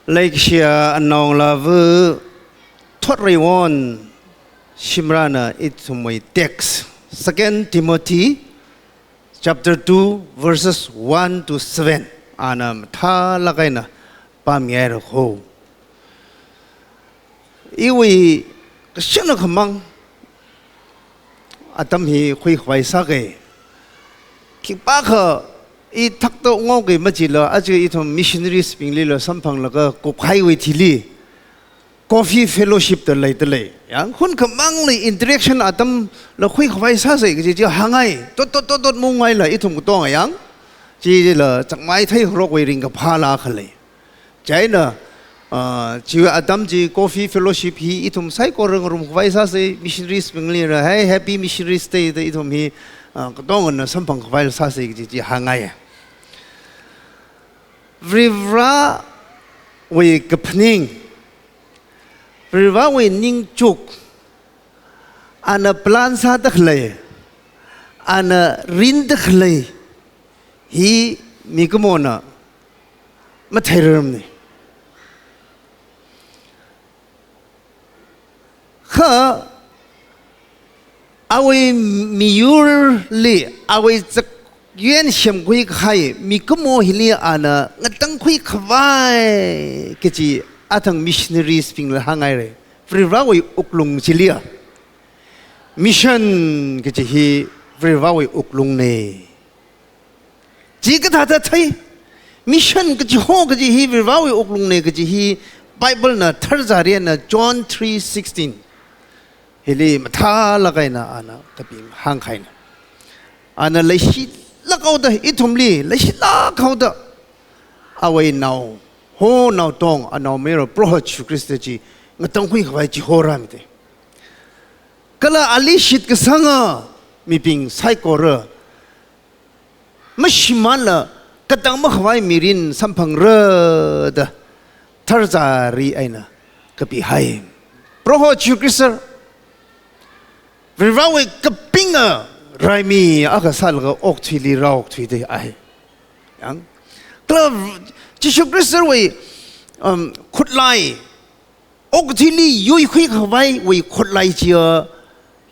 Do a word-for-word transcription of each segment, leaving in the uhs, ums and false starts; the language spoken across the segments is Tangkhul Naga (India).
Leikashiya anaongalāva, Thotreiwon Shimrana ithumwui text, Second Timothy chapter two, verses one to seven, ana mathālāk eina pāmihaira kho. Iwui kashana khamang atam hi khuikhavai sāga. Khipākha i thakta ngaoga machila, aja ithum missionaries bingli la samphanglaga kuphaiwui thili coffee fellowship da leidalei. Yang, hun khamangli interaction atamla khuikhavai sāsa kaji chi hāngngai. Tot, tot, tot, tot mungngaila ithum katonga yang. Chila chāngmei theiharokwui ringkaphāla khalei. Chieina, ah, chiwui atam chi coffee fellowship hi ithum saikora ngarumkhavai sāsa, missionaries bingli la, hey, Happy Missionaries Day da ithum hi, ah, katongana samphangkhavai sāsa kaji chi hāngngai. Varivarawui kaphaning, Varivarawui ningchuk, ana plan sāda khalei, ana rinda khalei hi mikumona matheirarmana. Kha awui miyurli, awui zakyuiyan semkhui kahai mikumo hili ana ngatangkhuikhavai kaji athang missionaries bingla hānghaira. Varivarawui wuklung chiliya, mission kaji hi Varivarawui wuklungna. Chi kathāda thei, mission kachiho kaji hi Varivarawui wuklungna kaji hi Bible na tharzarena John three sixteen hili mathālāk eina ana kapihāngkahaina. Ana leishilāk haoda, ithumli leishilāk haoda, awui nao, ho naotong, anaomayara Proho Jishu Khrista chi ngatangkhuikhavai chihorāmida. Kala ali shitkasanga mibing saikora mashimānla katang makhavai mirin samphangra da tharzari eina kapihai. Proho Jishu Khrista, Varivarawui kapinga raimi akha sālaga okathuili rāokthuida ai. Yang, kala Jishu Khristawui, um, khutlai, okathuili yuikhuikhavaiwui khutlai chiya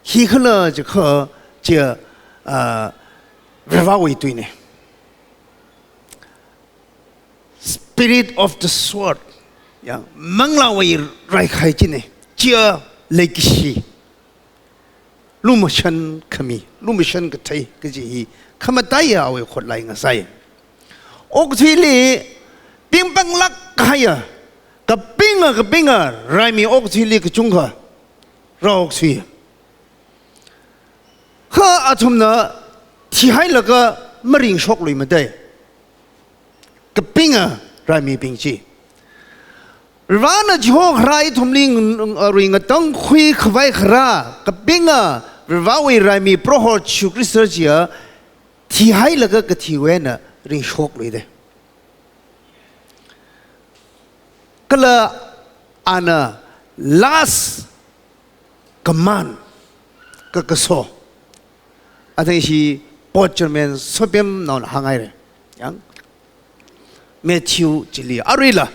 khikhala jiakha, chiya, ah, Varivarawui tuina. Spirit of the sword. Yang, manglāwui raikhai china. Chiya leikashi, lumashan khami, lumashan kathei kaji hi khamataiya awui khutlai ngasai. Okathuili pingpanglāk kahaiya kapinga kapinga raimi okathuili kachungkha rāokthui. Kha athumna thihailaga maringshokluimada. Kapinga raimibing chi. Varivarana chihokharā ithumli ng-, ng-, ringatangkhuikhavai kharā, kapinga Varivarawui raimi Proho Jishu Khrista chiya thihailaga kathiwui eina ringshokluida. Kala ana last command, kakaso. Athang ishi board chairman Sopemnaona hānghaira. Yang, Matthew chili. Aruila,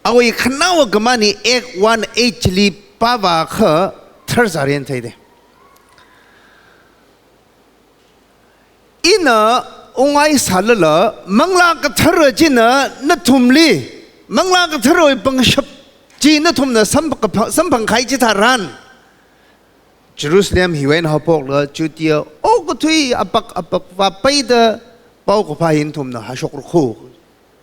awui khanaowa command hi Act one eight chili pāvākha tharzaren theida. Ina ungngai sālala, Manglā Kathara china nathumli, Manglā Katharawui pangshap chi nathumna samphang-, samphangkahai chitharan, Jerusalem hiwui eina haophokla Judea okathui apak apak vāpaida paokaphā hi nathumna hāshokra kho.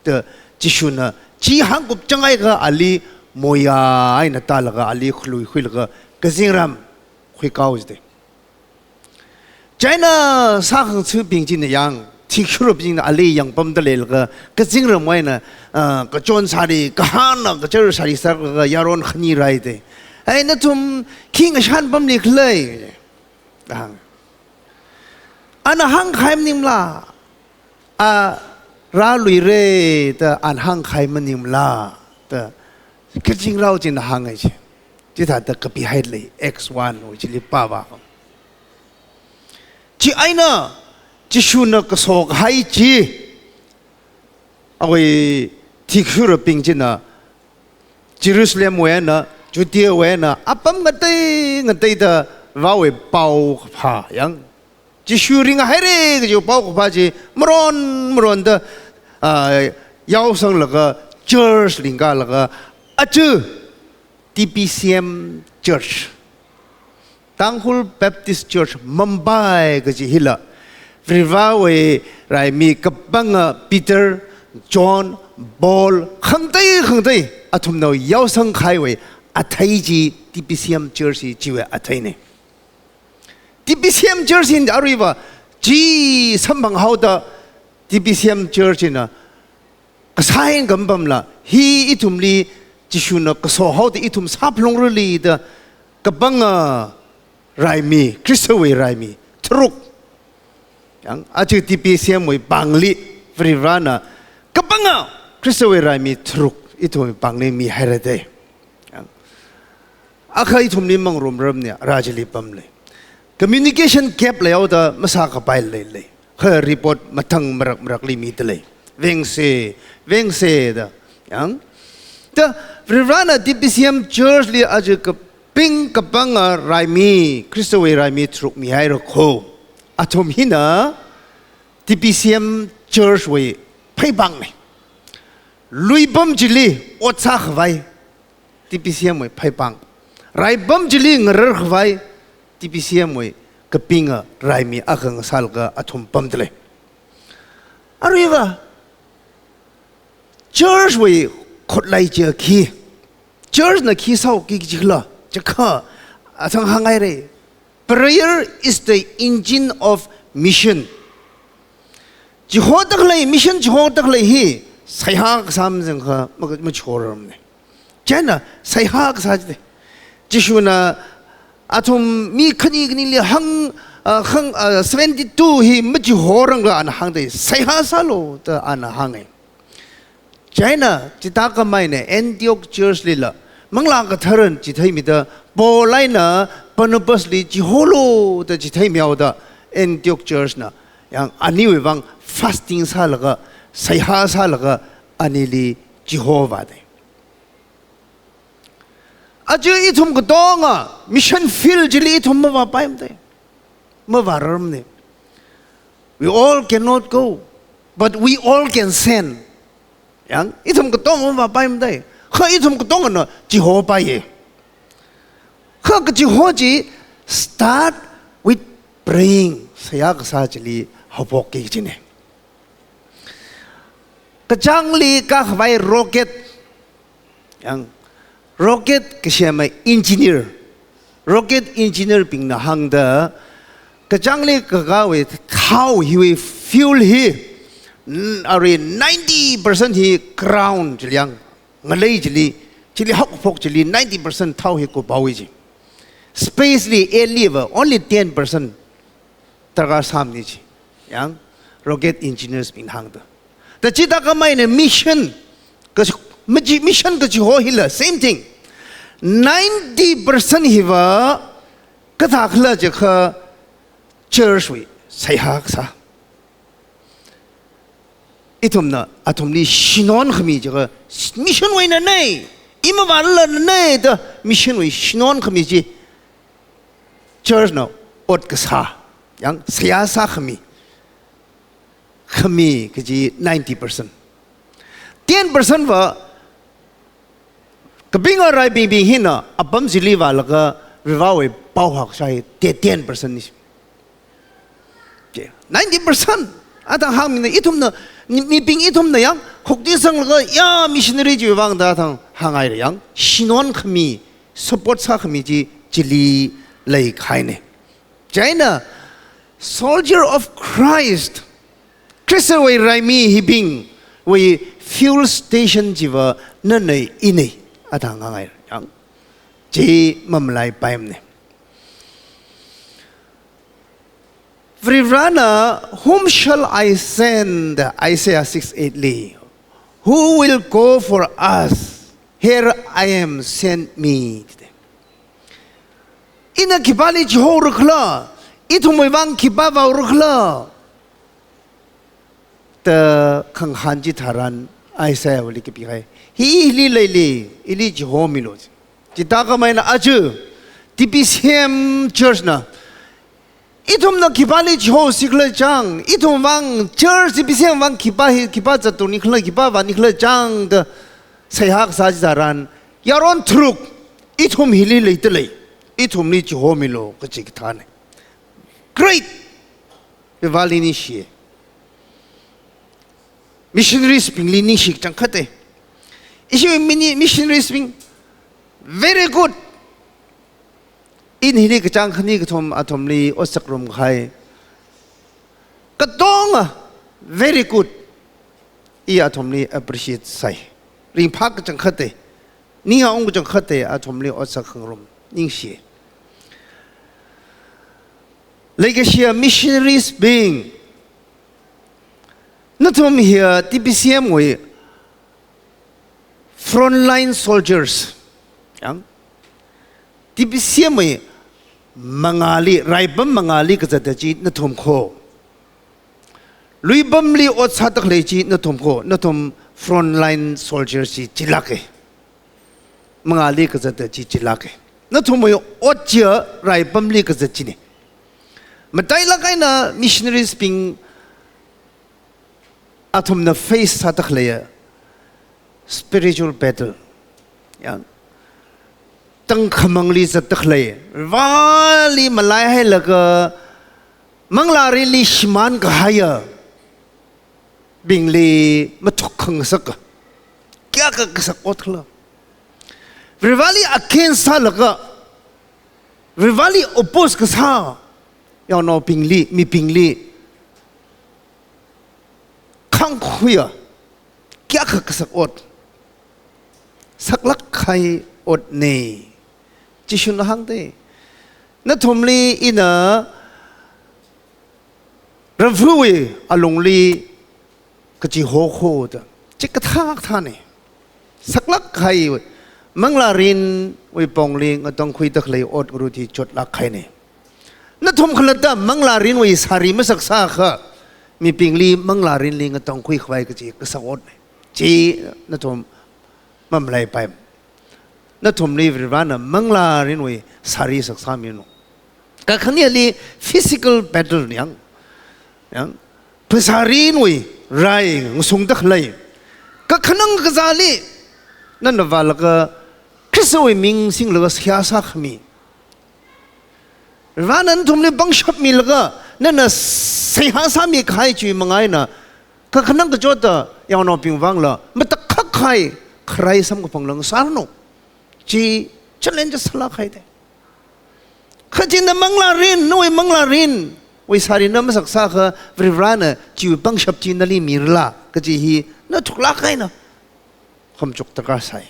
Da Jishuna chi hāngkup chang akha ali moya eina tālaga ali khaluikhuilaga kazingram khuikao jida. Chieina sākhangathabing china yang, thikshurabingna ali yangpamda leilaga, kazingramwui eina, ah, kachon sāri, kahāngna kachar sāri sālaga yaron khani rāhaida. Ei, nathum khi ngashan pamli khalei? Da hāng. Ana hāngkahai maningmala? A rāluira da ana hāngkahai maningmala? Da kazingrao china hānghai chi. Chithāda kapihailei, Acts one wui chili pāvā. Chieina Jishuna kasokahai chi, awui thikshurabing china, Jerusalemwui eina, Judeawui eina, apam ngatei ngateida Varewui paokaphā yang, Jishu ringhaira kaji paokaphā chi maron maronda, ah, yaosanglaga church lingkalaga, aja T B C M Church, Tangkhul Baptist Church Mumbai kaji hila, Varivarawui raimi kapanga Peter, John, Paul, khangatei khangatei athumna yaosangkahaiwui athei chi T B C M Church hi chiwui atheina. T B C M Church hi aruiva chi samphanghaoda T B C M Church hina kasā eina kampamla, hi ithumli Jishuna kasohaoda ithum sāphalungrali da kapanga raimi, Khristawui raimi tharuk. Yang, aja T B C M wui pāngli Varivarana kapanga Khristawui raimi tharuk ithumwui pāngli mihaira da. Yang, akha ithumli mangarumrarmana, rā chili pamlei. Communication gap leihaoda masākapai leilei. Kha report mathang marak marakli midalei. Vengsa, vengsa da. Yang, da, Varivarana T B C M Church li aja kaping kapanga raimi, Khristawui raimi tharuk mihaira kho. Athum hina T B C M Church wui pheipāngna. Luipam chili ot sākhavai T B C M wui pheipāng. Raipam chili ngararkhavai T B C M wui kapinga raimi akha ngasālaga athum pamdalei. Aruiva church wui khutlai chi khi, church na khi sāki kajila, chikha athang hānghaira. Prayer is the engine of mission. Chihoda khalei, mission chihoda khalei hi seihā kasā mazangkha ma, machihorarmana. Chieina seihā kasā chi da. Jishuna athum mi khani khanili hāng, ah, hāng, ah, seventy-two hi machihoranglaga ana hāngda, seihā sālu da ana hānga. Chieina chithākhameina Antioch Church lila Manglā Katharana chitheimida, Paul eina Barnabas li chiholu da chitheimihaoda, Antioch Church na yang aniwui vang fasting sālaga, seihā sālaga, anili chihovāda. Aja ithum katonga mission field chili ithum mavāpaimada. Mavārarmana. We all cannot go, but we all can send. Yang, ithum katonga mavāpaimada. Kha ithum katongana chihopaiya. Kha kachiho chi start with praying. Seihā kasā chili haophokki kajina. Kachāngli kakhavai rocket. Yang, rocket kasema engineer. Rocket engineer bingna hāngda, kachāngli kakāwui thao hiwui fuel hi, n-, arui ninety percent hi ground chili yang, ngalei chili, chili haokaphok chili ninety percent thao hi kuphaowa ji. Space li, air liva only ten percent darkar sāmana ji. Yang, rocket engineers bingna hāngda. Da chithākhameina mission, ka, machi, mission kachiho hila, same thing. Ninety percent hiva kathākhala jiakha church wui seihā kasā. Ithumna athumli shinon khami jiakha mission wuina nei, i mavālala nei da mission wui shinon khami chi church na ot kasā, yang seihā sākhami, khami kaji ninety percent. Ten percent va kapinga raibingbing hina apam chili vālaga Varivarawui pao hākashai te ten percent ni. Ninety percent. Athang hāngmina ithumna, mi, mibing ithumna yang, khokti sanglaga, ya missionary chiwui vang da athang hānghaira yang, shinon khami, support sākhami chi, chili leikahaina. Chieina, soldier of Christ, Khristawui raimi hibingwui fuel station chiva nana ina, athang hānghaira yang, chi mamalaipaimana. Varivarana, "Whom shall I send?" Isaiah six eight li. "Who will go for us? Here I am, send me." Ina khipāli chihorakhala, ithumwui vang khipā vāorakhala da khangahān chitharan, Isaiahli kapihai. Hi hili leili, ili chihomilu. Chithākhamei eina aja, T B C M church na, ithumna khipāli chihosi khala chang, ithum vang church T B C M vang khipā hi, khipā zattungni khala, khipā vāni khala chang da seihā kasā chitharan, yaron tharuk, ithum hili leidalei, ithumli chihomilu kachi kathāna. Great! Vareli ningshi. Missionaries bingli ningshi kachangkhat e. Ishi mini missionaries bing, very good. Ina hili kachāng khani kathum athumli otsak ngarumkahai. Katonga, very good. I athumli appreciate sai. Ringphā kachangkhat e. Ninga ung kachangkhat e, athumli otsak khangarum. Ningshi. Leikashiya missionaries bing, nathum hiya T B C M wui frontline soldiers. Yang, T B C M wui mangāli, raipam mangāli kazata chi nathum kho. Luipamli ot sāda khalei chi nathum kho, nathum frontline soldiers chi chilāka. Mangāli kazata chi chilāka. Nathumwui ot chiya raipamli kazat china. Matailāk eina missionaries bing athumna face sāda khaleiya spiritual battle. Yang, tangkhamangli zatda khalei, Vareli malaihailaga manglārinli shimānkahaiya bingli mathuk khangasaka. Kayākha kasak ot khala. Vareli against sālaga, Vareli oppose kasā yaonaobingli, mibingli khangkhuiya, kayākha kasak ot, saklāk kahai otna. Jishuna hāngda, nathumli ina Varewui alungli kachiho kho da. Chikathā kathāna. Saklāk kahai manglārinwui pongli ngatangkhuida khalei ot ngarut hi chotlāk kahaina. Nathum khalatta manglārinwui sari masaksākha, mibingli manglārinli ngatangkhui khavai kachi kasak otna. Chi nathum mamalaipai. Nathumli Varena manglārinwui sari saksāminu. Kakhaneli physical battle yang, yang, phasārinwui rai ngasungda khalei. Kakhanang kazāli, nana vālaga Khristawui ming singlaga seihā sākhami. Varena nathumli pangshap milaga, nana seihā sāmi kahai chiwui manga eina, kakhanang kachotta yaonaobing vangla, matakhak kahai kharai samkaphang lang sāranu. Chi challenge sālāk kahaina. Kha china manglārin, nawui manglārinwui sari na masaksākha, Varena chiwui pangshap chi nali mirala, kaji hi na thuklāk eina khomchuk darkar sai.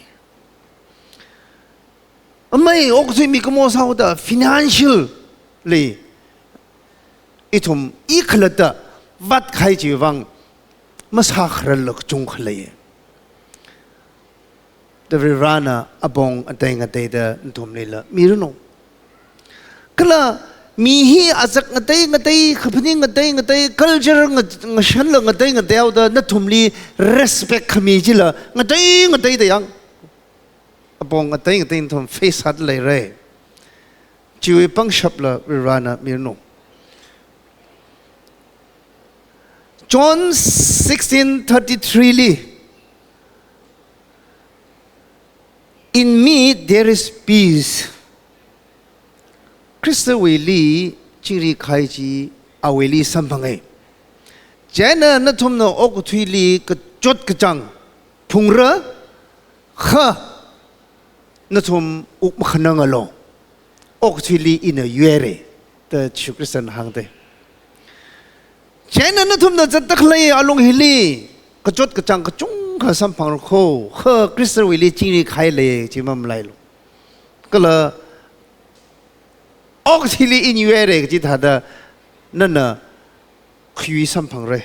Amei okathui mikumo sāhaoda financially ithum i khalatta vātkahai chiwui vang masākhararla kachungkha lei. Da Varena apong atei ngateida nathumlila miranu. Kala mi hi azak ngatei ngatei, kaphaning ngatei ngatei, culture nga-, ngashanla ngatei ngatei haoda nathumli respect khami chila ngatei ngateida yang. Apong atei ngatei nathum face sāda leira. Chiwui pangshapla Varena miranu. John sixteen thirty-three li, "In me there is peace." Khristawuili chingri kahai chi awuili samphangai. Chieina nathumna okathuili kachot kachāng phungra, kha nathum wuk makhanangalu. Okathuili ina yuira, da Jishu Khristana hāngda. Chieina nathumna zatda khalei alung hili kachot kachāng kachungkha samphangra kho, kha Khristawuili chingri kahai lei chi mamalailu. Kala okathuili ina yuira kaji thāda nana khui samphangra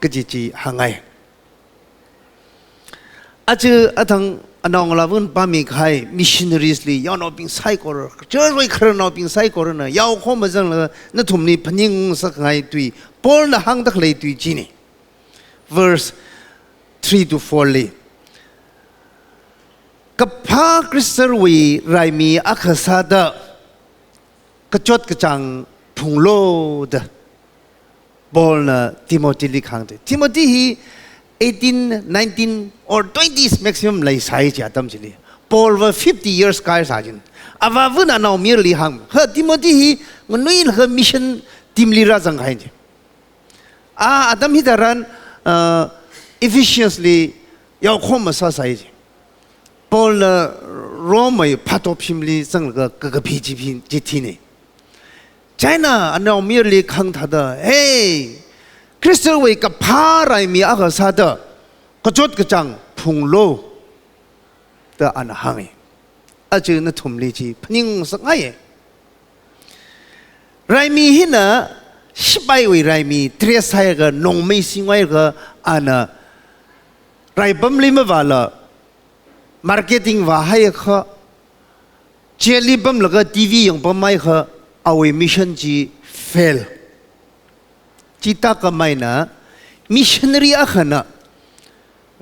kaji chi hāngai. Aja athang anaongalāva̱ pāmi kahai missionaries li, yaonaobing saikora, church wui khararnaobing saikorana, yaokahoma zangla nathumli phaningsakngai tui, Paulna hāngda khalei tui china. Verse three to four li, kaphā Khristawui raimi akha sāda kachot kachāng phunglu da Paulna Timothyli kahāng te. Timothy hi eighteen, nineteen or twenties maximum leisai chi atam chili. Paulva fifty years kaisā chin. Avāvana anaomayarli hāng. Ha, Timothy hi nganuilaga mission teamli rāzang kahai chi. A, atam hitharan, uh, Ephesians li yaokhom masāsai chi. Paulna Rome wui phatop shimli zanglaga kakapi chi phi, chi thine. China anaomayarli kahāng thāda, "Hey, Khristawui kaphā raimi akha sāda kachot kachāng phunglu," da ana hānge. Aja nathumli chi phaningsangaiye. Raimi hina sipaiwui raimi, dress haiakha, nongmei singwui akha, ana raipamli mavāla, marketing vāhaiakha, jail li pamlaga T V yangpamhaiakha, awui mission chi fail. Chithākhameina missionary akhana,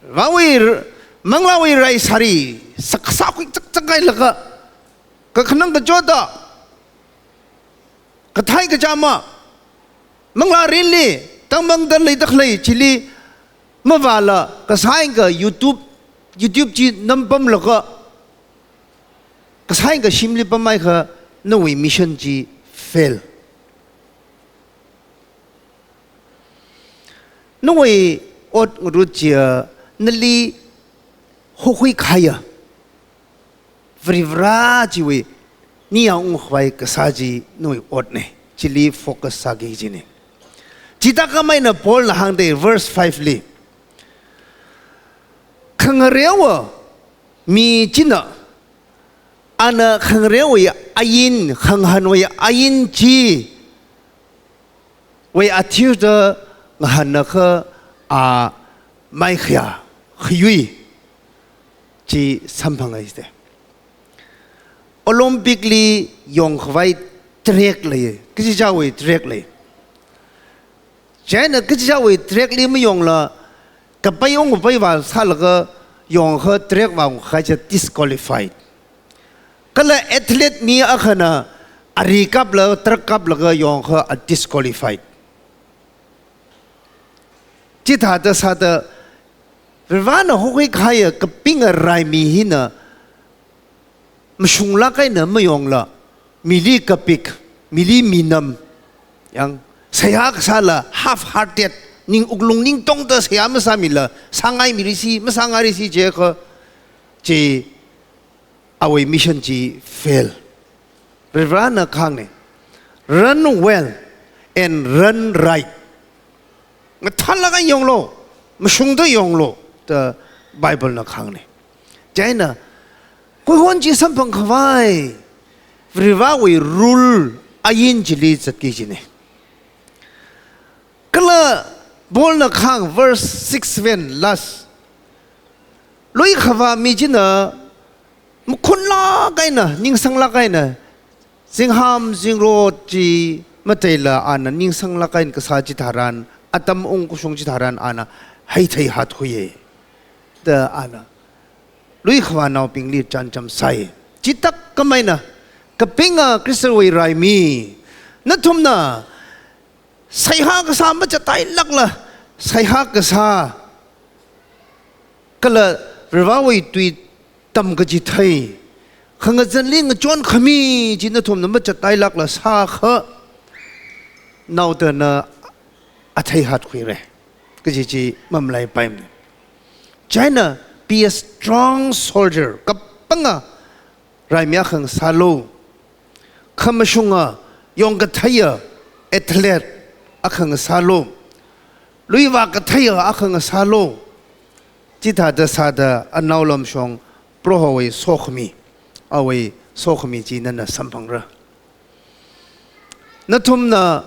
vāwui r-, manglāwui rai sari, sak-, sākhui chakchak hailaga, kakhanang kachotta, kathei kachama, manglā rinli, tangmangda leida khalei chili mavāla, kasā eina YouTube, YouTube chi nampamlaga, kasā eina shimli pamhaiakha, nawui mission chi fail. Nawui ot ngarut chiya, nali hokhui kahaiya Varivara chiwui ningyāng ungkhavai kasā chi nawui otne. Chili focus sāki kajine. Chithākhameina Paulna hāngde verse five li, khangareowa mi china, ana khangareowui ain, khangahānwui ain chiwui athishurda ngahānakha, a, maikhayā khayui chi samphangai jide. Olympic li yongkhavai track lei, kachichāwui track lei. China kachichāwui track li mayongla, kapai ungpai vāsālaga yongakha track vāungkahai chi disqualified. Kala athlete mi akhana ari kapla, truck kaplaga yongakha a disqualified. Chithāda sāda, Varivarana hokhui kahaiya kapinga raimi hina mashunglāk eina mayongla, mili kapik, mili minam, yang seihā kasāla half-hearted, ning wuklung ningtongda seihā masāmila, sāngaimira si, masāngaira si jiakha, chi awui mission chi fail. Varivarana kahāngne, "Run well and run right." Ngathālāk eina yonglu, mashungda yonglu, da Bible na kahāngne. China, khuihon chi samphangkhavai, Varivarawui rule ain chili zatki kajine. Kala Paulna kahāng verse six, seven, last. Lui khavā mi china makhunlāk eina, ningsanglāk eina, zingham zingrot chi mateila ana ningsanglāk eina kasā chitharan, atam ungkashung chitharan ana heithei hatkhuiye, da ana lui khavānaobingli chānjam sāi. Chithākhameina, kapinga Khristawui raimi, nathumna seihā kasā machattailākla, seihā kasā, kala Varivarawui tui tamkachithei, khangazanli ngachonkhami chi nathumna machattailākla sākha, naodana athei hatkhuire kaji chi mamalaipaimane. China, be a strong soldier, kapinga raimi akha ngasālu. Khamashunga, yongkatheiya athlete akha ngasālu. Lui vākatheiya akha ngasālu. Chithāda sāda anaolamshong Prohowui sokhami, awui sokhami chi nana samphangra. Nathumna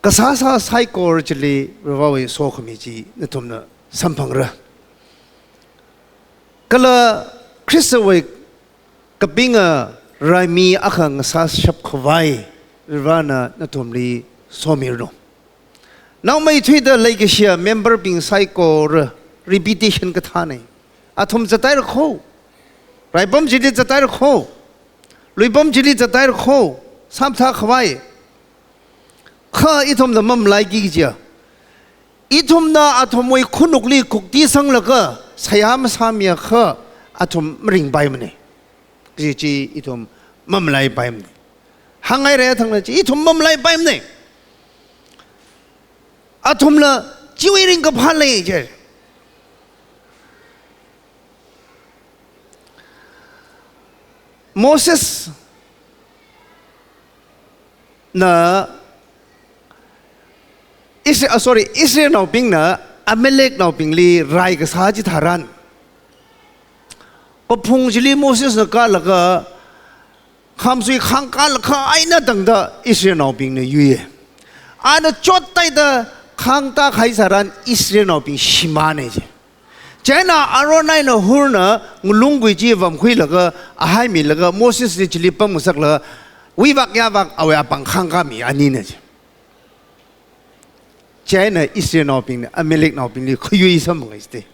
kasāsā saikora chili Varivarawui sokhami chi nathumna samphangra. Kala Khristawui kapinga raimi akha ngasāshapkhavai Varivarana nathumli somiranu. Naomeithuida leikashiya member bing saikora repetition kathāna. Athum zathaira kho. Raipam chili zathaira kho. Luipam chili zathaira kho. Sāmathā khavai. Kha ithumna mamalaiki kajiya. Ithumna athumwui khanukli kukti sanglaga seihā masāmiakha athum maringpaimana. Kaji chi ithum mamalaipaimana. Hāngngaira thangna chi ithum mamalaipaimana. Athumla chiwui ringkaphā lei je. Mosesna Isra-, ah, sorry, Israelnaobingna Amaleknaobingli rai kasā chitharan, kaphung chili Mosesna kālaga khamsui khāngkālakha eina tangda Israelnaobingna yuiya. Ana chothaida khāngtā kahai tharan Israelnaobing shimāna je. Chieina Aaron eina Hurna ngalung kui chi vamkhuilaga, a haimilaga, Mosesli chili pamngasaklaga, wuivak yāvak awui apāng khāngkāmi anina je. Chieina Israelnaobingna Amaleknaobingli khayui samphanga jite.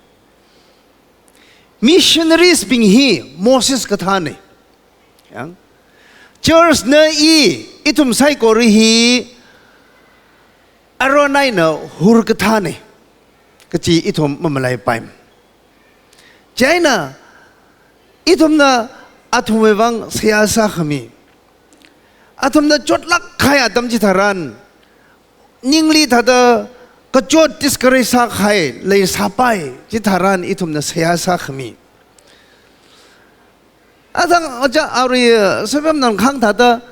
Missionaries bing hi Moses kathāna. Yang. Church na i, ithum saikora hi Aaron eina Hur kathāna. Kaji ithum mamalaipaimana. Chieina ithumna athumwui vang seihā sākhami. Athumna chotlāk kahai atam chitharan, ningli thāda kachot discourage sākahai leisāpai chitharan ithumna seihā sākhami. Athang aja ari, eh, Sopemnao khāng thāda,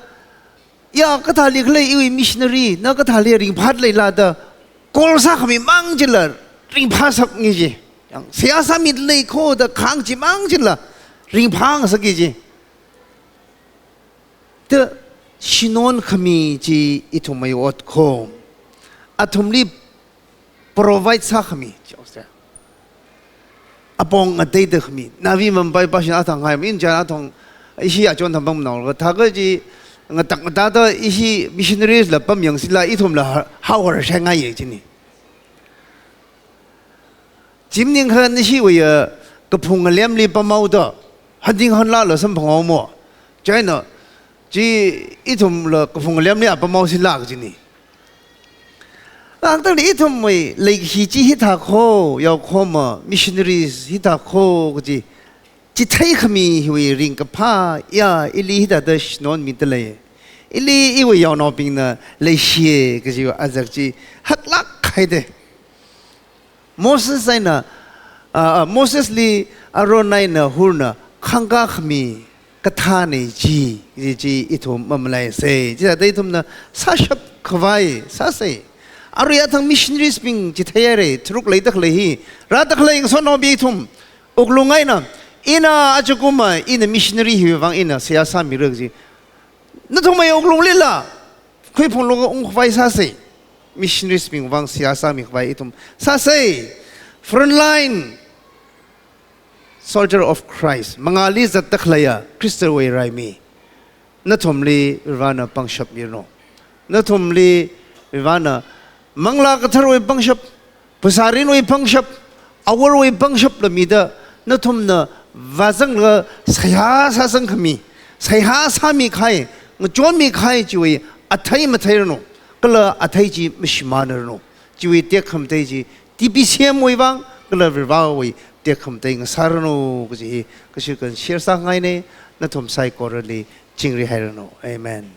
ya, kathāli khalei iwui missionary, na kathāli ringphāda leila da, call sākhami mang chila ringphāsakngai ji. Yang seihā sāmida lei kho da khāng chi mang chila ringphāngasakki ji. Da shinon khami chi ithumwui ot kho. Athumli provide sākhami chi. Apong ngateida khami. Navi Mumbai passion athang hai, ina chieina athang ishi achon thang pamnaolaga. Thākha chi ngatak ngatāda ishi missionaries la pamyang sila ithumla ha-, haohar shengaiya jini. Chi maningakha nashiwui, ah, kaphung ngalemli pamhaoda, hanting hanlala samphanghaomo. Chieina, chi ithumla kaphung ngalemli a pamhao sila kajini. Angtangli ithumwui leikashi chi hithā kho, yaokhoma, missionaries hithā kho kaji, chitheikhami hiwui ringkaphā, ya, ili hithāda shinonmida lei. Ili iwui yaonaobingna leishiya kaji azak chi haklāk haida. Moses eina, ah, ah, Mosesli Aaron eina Hurna khāngkā khami kathāna chi, chi, chi ithum mamalaisa. Chithāda ithumna sāshap khavai sāsa. Arui athang missionaries bing chitheihaira, tharuk leida khalei hi. Rāda khalei ngasotnaobing ithum wuklung eina, ina ajakumva, ina missionary hiwui vang ina seihā sāmira kaji. Nathumwui wuklunglila khuiphunglaga ungkhavai sāsa. Missionaries bing vang seihā sāmikhavai ithum sāsa. Frontline soldier of Christ. Mangāli zatda khaleiya Khristawui raimi. Nathumli Varivarana pangshap miranu. Nathumli Varivarana Manglā Katharawui pangshap, phasārinwui pangshap, aworwui pangshapla mida, nathumna vāzanglaga seihā sāsangkhami, seihā sāmikahai, ngachonmikahai chiwui athei matheiranu, kala athei chi mashimānranu, chiwui tekhamatei chi T B C M wui vang, kala Varivarawui tekhamatei ngasāranu kaji hi kashikan share sāngaina, nathum saikorali chingri hairanu. Amen.